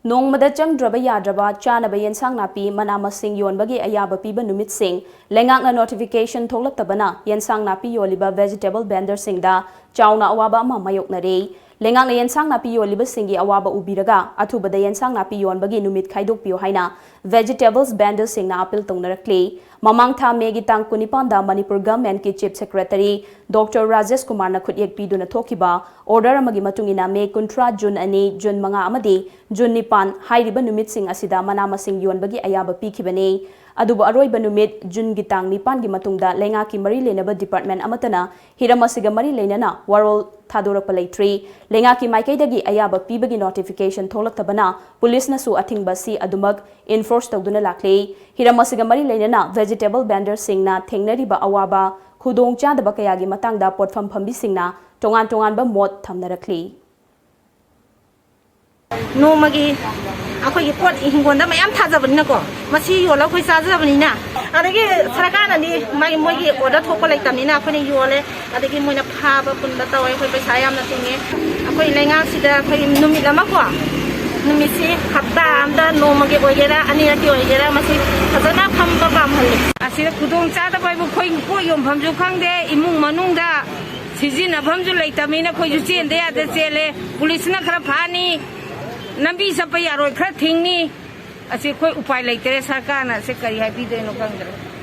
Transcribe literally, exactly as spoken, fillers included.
ꯅꯣꯡꯃꯗ ꯆꯪꯗ꯭ꯔꯕ ꯌꯥꯗ꯭ꯔꯕ ꯆꯥꯅꯕ ꯌꯦꯟꯁꯥꯡ ꯅꯥꯄꯤ, ꯃꯅꯥ ꯃꯁꯤꯡ ꯌꯣꯟꯕꯒꯤ ꯑꯌꯥꯕ ꯄꯤꯕ ꯅꯨꯃꯤꯠꯁꯤꯡ꯫ ꯂꯩꯉꯥꯛꯅ ꯅꯣꯇꯤꯐꯤꯀꯦꯁꯟ ꯊꯣꯛꯂꯛꯇꯕꯅ ꯌꯦꯟꯁꯥꯡ ꯅꯥꯄꯤ ꯌꯣꯜꯂꯤꯕ ꯚꯦꯖꯤꯇꯦꯕꯜ ꯚꯦꯟꯗꯔꯁꯤꯡꯗ ꯆꯥꯎꯅ ꯑꯋꯥꯕ ꯑꯃ ꯃꯥꯌꯣꯛꯅꯔꯦ꯫ ꯂꯩꯉꯥꯛꯅ ꯌꯦꯟꯁꯥꯡ ꯅꯥꯄꯤ ꯌꯣꯜꯂꯤꯕꯁꯤꯡꯒꯤ ꯑꯋꯥꯕ ꯎꯕꯤꯔꯒ ꯑꯊꯨꯕꯗ ꯌꯦꯟꯁꯥꯡ ꯅꯥꯄꯤ ꯌꯣꯟꯕꯒꯤ ꯅꯨꯃꯤꯠ ꯈꯥꯏꯗꯣꯛꯄꯤꯌꯨ ꯍꯥꯏꯅ ꯚꯦꯖꯤꯇꯦꯕꯜꯁ ꯚꯦꯟꯗꯔꯁꯤꯡꯅ ꯑꯥꯄꯤꯜ ꯇꯧꯅꯔꯛꯂꯤ꯫ ꯃꯃꯥꯡ ꯊꯥ ꯃꯦꯒꯤ ꯇꯥꯡ ꯀꯨꯟꯅꯤꯄꯥꯟꯗ ꯃꯅꯤꯄꯨꯔ ꯒꯚꯔꯟꯃꯦꯟꯠꯀꯤ ꯆꯤꯐ ꯁꯦꯀ꯭ꯔꯦꯇꯔꯤ ꯗꯣꯛꯇꯔ ꯔꯥꯖꯦꯁ ꯀꯨꯃꯥꯔꯅ ꯈꯨꯠꯌꯦꯛ ꯄꯤꯗꯨꯅ ꯊꯣꯛꯈꯤꯕ ꯑꯣꯔꯗꯔ ꯑꯃꯒꯤ ꯃꯇꯨꯡ ꯏꯟꯅ ꯃꯦ ꯀꯨꯟꯊ꯭ꯔꯥ, ꯖꯨꯟ ꯑꯅꯤ, ꯖꯨꯟ ꯃꯉꯥ ꯑꯃꯗꯤ ꯖꯨꯟ ꯅꯤꯄꯥꯟ ꯍꯥꯏꯔꯤꯕ ꯅꯨꯃꯤꯠꯁꯤꯡ ꯑꯁꯤꯗ ꯃꯅꯥ ꯃꯁꯤꯡ ꯌꯣꯟꯕꯒꯤ ꯑꯌꯥꯕ ꯄꯤꯈꯤꯕꯅꯤ꯫ ꯑꯗꯨꯕꯨ ꯑꯔꯣꯏꯕ ꯅꯨꯃꯤꯠ ꯖꯨꯟꯒꯤ ꯇꯥꯡ ꯅꯤꯄꯥꯟꯒꯤ ꯃꯇꯨꯡꯗ ꯂꯩꯉꯥꯛꯀꯤ ꯃꯔꯤ ꯂꯩꯅꯕ ꯗꯤꯄꯥꯔꯠꯃꯦꯟꯠ ꯑꯃꯠꯇꯅ ꯍꯤꯔꯝ ꯑꯁꯤꯒ ꯃꯔꯤ ꯂꯩꯅꯅ ꯋꯥꯔꯣꯜ ꯊꯥꯗꯣꯔꯛꯄ ꯂꯩꯇ꯭ꯔꯤ꯫ ꯂꯩꯉꯥꯛꯀꯤ ꯃꯥꯏꯀꯩꯗꯒꯤ ꯑꯌꯥꯕ ꯄꯤꯕꯒꯤ ꯅꯣꯇꯤꯐꯤꯀꯦꯁꯟ ꯊꯣꯛꯂꯛꯇꯕꯅ ꯄꯨꯂꯤꯁꯅꯁꯨ ꯑꯊꯤꯡꯕ ꯑꯁꯤ ꯑꯗꯨꯃꯛ ꯏꯟꯐꯣꯔꯁ ꯇꯧꯗꯨꯅ ꯂꯥꯛꯂꯤ꯫ ꯍꯤꯔꯝ ꯑꯁꯤꯒ ꯃꯔꯤ ꯂꯩꯅꯅ ꯚꯦꯖꯤꯇꯦꯕꯜ ꯚꯦꯟꯗꯔꯁꯤꯡꯅ ꯊꯦꯡꯅꯔꯤꯕ ꯑꯋꯥꯕ, ꯈꯨꯗꯣꯡꯆꯥꯗꯕ ꯀꯌꯥꯒꯤ ꯃꯇꯥꯡꯗ ꯄꯣꯠꯐꯝ ꯐꯝꯕꯤꯁꯤꯡꯅ ꯇꯣꯉꯥꯟ ꯇꯣꯉꯥꯟꯕ ꯃꯣꯠ ꯊꯝꯅꯔꯛꯂꯤ꯫ ꯅꯣꯡꯃꯒꯤ ꯑꯩꯈꯣꯏꯒꯤ ꯄꯣꯠ ꯍꯤꯡꯒꯣꯜꯗ ꯃꯌꯥꯝ ꯊꯥꯖꯕꯅꯤꯅꯀꯣ, ꯃꯁꯤ ꯌꯣꯜꯂꯒ ꯑꯩꯈꯣꯏ ꯆꯥꯖꯕꯅꯤꯅ, ꯑꯗꯒꯤ ꯁꯔꯀꯥꯔꯅꯗꯤ ꯃꯥꯒꯤ, ꯃꯣꯏꯒꯤ ꯑꯣꯔꯗꯔ ꯊꯣꯛꯄ ꯂꯩꯇꯕꯅꯤꯅ ꯑꯩꯈꯣꯏꯅ ꯌꯣꯜꯂꯦ꯫ ꯑꯗꯒꯤ ꯃꯣꯏꯅ ꯐꯥꯕ ꯄꯨꯟꯕ ꯇꯧꯋꯦ, ꯑꯩꯈꯣꯏ ꯄꯩꯁꯥ ꯌꯥꯝꯅ ꯇꯤꯡꯉꯦ꯫ ꯑꯩꯈꯣꯏ ꯂꯩꯉꯥꯛꯁꯤꯗ ꯑꯩꯈꯣꯏ ꯅꯨꯃꯤꯠ ꯑꯃꯀꯣ, ꯅꯨꯃꯤꯠꯁꯤ ꯍꯞꯇꯥ ꯑꯃꯗ ꯅꯣꯡꯃꯒꯤ ꯑꯣꯏꯒꯦꯔꯥ, ꯑꯅꯤꯔꯛꯀꯤ ꯑꯣꯏꯒꯦꯔꯥ, ꯃꯁꯤ ꯐꯖꯅ ꯐꯝꯕ ꯄꯥꯝꯍꯜꯂꯤ꯫ ꯑꯁꯤꯗ ꯈꯨꯗꯣꯡ ꯆꯥꯗꯕ ꯍꯥꯏꯕꯨ ꯑꯩꯈꯣꯏ ꯄꯣꯠ ꯌꯣꯟꯐꯝꯁꯨ ꯈꯪꯗꯦ, ꯏꯃꯨꯡ ꯃꯅꯨꯡꯗ ꯁꯤꯖꯤꯟꯅꯐꯝꯁꯨ ꯂꯩꯇꯕꯅꯤꯅ ꯑꯩꯈꯣꯏꯁꯨ ꯆꯦꯟꯗ ꯌꯥꯗ ꯆꯦꯜꯂꯦ꯫ ꯄꯨꯂꯤꯁꯅ ꯈꯔ ꯐꯥꯅꯤ, ꯂꯝꯕꯤ ꯆꯠꯄ ꯌꯥꯔꯣꯏ, ꯈꯔ ꯊꯤꯡꯅꯤ꯫ ꯑꯁꯤ ꯑꯩꯈꯣꯏ ꯎꯄꯥꯏ ꯂꯩꯇꯔꯦ, ꯁꯔꯀꯥꯔꯅ ꯑꯁꯤ ꯀꯔꯤ ꯍꯥꯏꯕꯤꯗꯣꯏꯅꯣ ꯈꯪꯗ꯭ꯔꯦ꯫